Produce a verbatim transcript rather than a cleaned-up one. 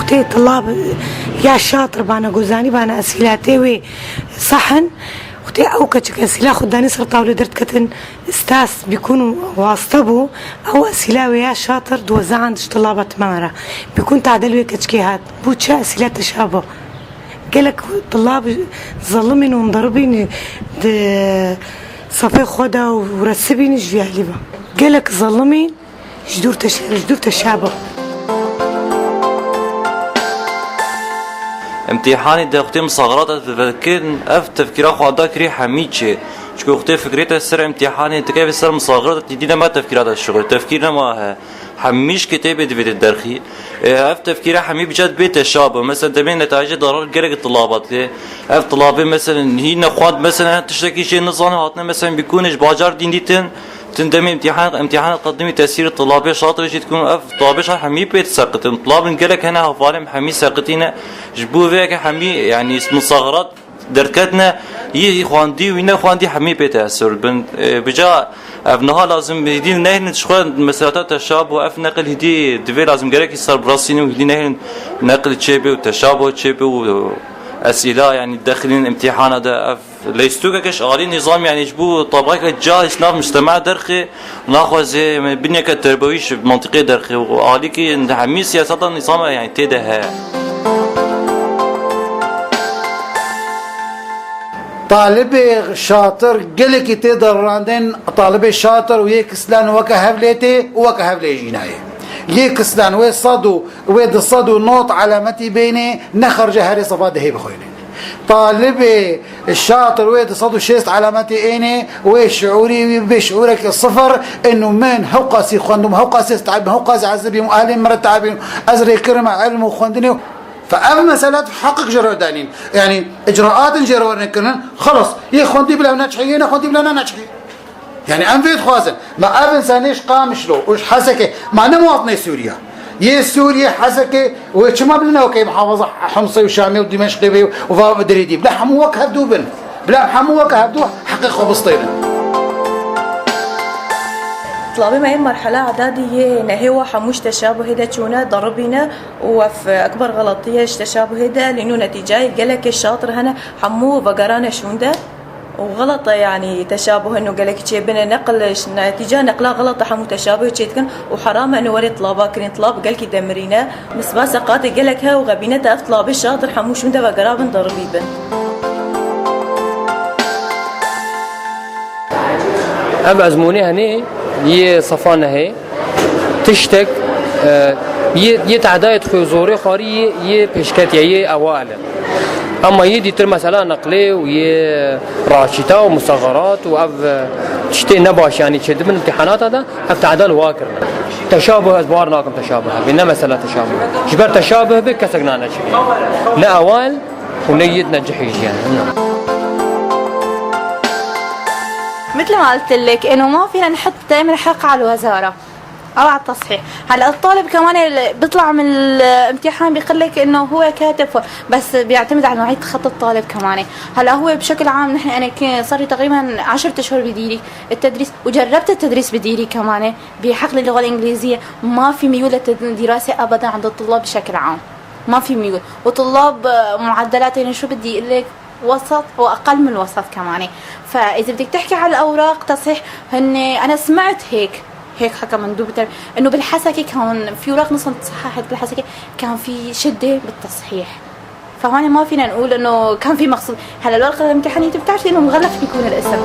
Tê tulab ya şatir bana, gozanî bana, esîlatê wê seh in. Xwedê ew keçik esîla xwe danî ser tawlê derdiketin, stas bîkûn û waste bû. Ew esîla wê ya şatir duwazdeh an diş tulaba timana re. Bîkûn tadel wê keçikê hat. Bû çi esîla teşabo. Gelek tulab zelimîn û ndiribîn di sefê xwe de û resibîn ji vî alî ve. Gelek zelimîn. Ji dûr teş-, ji dûr teşabo. Emtîhanê de wextê misaxirata divekirin, ev tefkîra xwe da kirî hemî çê. Çiku wextê fikrê te ser emtîhanê, dikeve ser misaxirata, tî dîne me tefkîra de şixul. Tefkîr nema he. Hemî ji kitêbê divê te derxî. E, ev tefkîra hemî bica dibê teşabo. Mesela demê netayecê darar gelek tilabat lê. Ev tilabê mesela hî nexwend, mesela tiştekî jê nizane hatine, mesela bîkûnê ji bajar dîn dîtin. Tim demê imtîhan, imtîhana qedimî tesîrê tulabê şatirê jî dikin. Ev tulabê şatir hemî pê diseqitin. Tulabên gelek hene hevalên hemî seqitîne. Ji bo vê yekê hemî, yanî, misaxirat derdiketine, yê xwendî û yê nexwendî hemî pê tesîr bin. E, bica ev niha lazim hêdî nehêlin ji xwe meselata teşabo, ev neqil hêdî divê lazim gerekî serbirastîne û hêdî nehêlin neqil çêbe û teşabo çêbe û esîla, yanî, dexilîn imtîhana de ev. Leyîstokeke ji alî nîzam, yanî ji bo tabaqeke cahil ji nav mujtema derxê, naxwazê biniyeke terbewî ji mentiqê derxê û alîkî hemî siyaseta nîzama, yanî tê de heye. Talibê şatir gelekî tê de randin, talibê şatir û yê kislan weke hev lê tê û weke hev lê jî nayê. Yê kislan wê sed û, wê du sed û nod alametî bênê, ne xerce herê sefa dehê bixwînê. Talibê şatir wê du sed û şêst alametê ênê, wê şiûrî wî bê şiûrekî sifir, inu min hewqasî xwendum, hewqasî ez te'bim, hewqasî ez bîm, alî min re te'bîm, ez rê kirime ilm û xwendinê. Fe ev mesela tu heqik ji re danîn. Yanî icraatin jê re werin kirin, xelas, yê xwendî bila neçhî, yê nexwendî bila ne neçhî. Yanî em vê dixwazin. Me ev însanê ji Qamişlo û ji Hesekê, me ne muwatinê Sûriye. Yê Sûriye, Hesekê, wê çima bilin ew key muhafaza Himsê û Şamê û Dimêşqê bê û va dirê dî. Bila hemû wek hevdû bin. Bila em hemû wek hevdû heqê xwe bistênin. Tilabê me yê merhela edadî yê nehê wa hemû ji teşabuhê de çûne, deribîne û ev ekber xeletî ye ji teşabuhê de, lîno netîcayê gelekê şatir hene, hemû vegerane şûnde. û xelet e, yanî teşabuh û gelekî çêbine, neqil, netîca neqla xelet e, hemû teşabuh çêdikin û heram e, eno werê tilaba kirin, tilab gelkî demirîne. Misba seqatê gelek he û xebîne te ev tilabê şatir hemû şûnde vegera bin deribî bin. Ev ezmûnê henê yê sefa nehê. Tiştek, e, yê, yê tehdayê dixwê zorê xwarî yê, yê pêşketiye, yê ewail e. Ama yê dîtir mesela neqlê û yê raşîta û musaxarat û ev, e, tiştê nebaş, yanî çêdibin imtîhanata de, ev tehda li wa kirine. Teşabuh ez bawer nakim teşabuh hebe, ne mesela teşabuh. Ji ber teşabuh bê kesek nane çi. Ne ewail û ne yê necihî jî yani. مثل ما قلت لك إنه ما فينا نحط دائما الحق على الوزارة. أو على التصحيح. هلأ الطالب كمان ال-، بيطلع من الامتحان بيقول لك إنه هو كاتب ف-، بس بيعتمد على نوعية خط الطالب كمان. هلأ هو بشكل عام نحن، أنا ك-، صار لي تقريبًا عشرة أشهر بديري التدريس، وجربت التدريس بديري كمان بحقل اللغة الإنجليزية. ما في ميول للدراسة أبدًا عند الطلاب بشكل عام. ما في ميول. وطلاب، آه، معدلات، يعني، شو بدي أقول لك؟ وسط وأقل من الوسط كمان. فإذا بدك تحكي على الأوراق تصحيح، هن، أنا سمعت هيك، هيك حكى مندوب التربية، إنه بالحسكة كان في أوراق نصا تصححت بالحسكة، كان في شدة بالتصحيح. فهون ما فينا نقول إنه كان في مقصود. هلا الورقة الامتحانية بتعرفي إنه مغلق بيكون الاسم.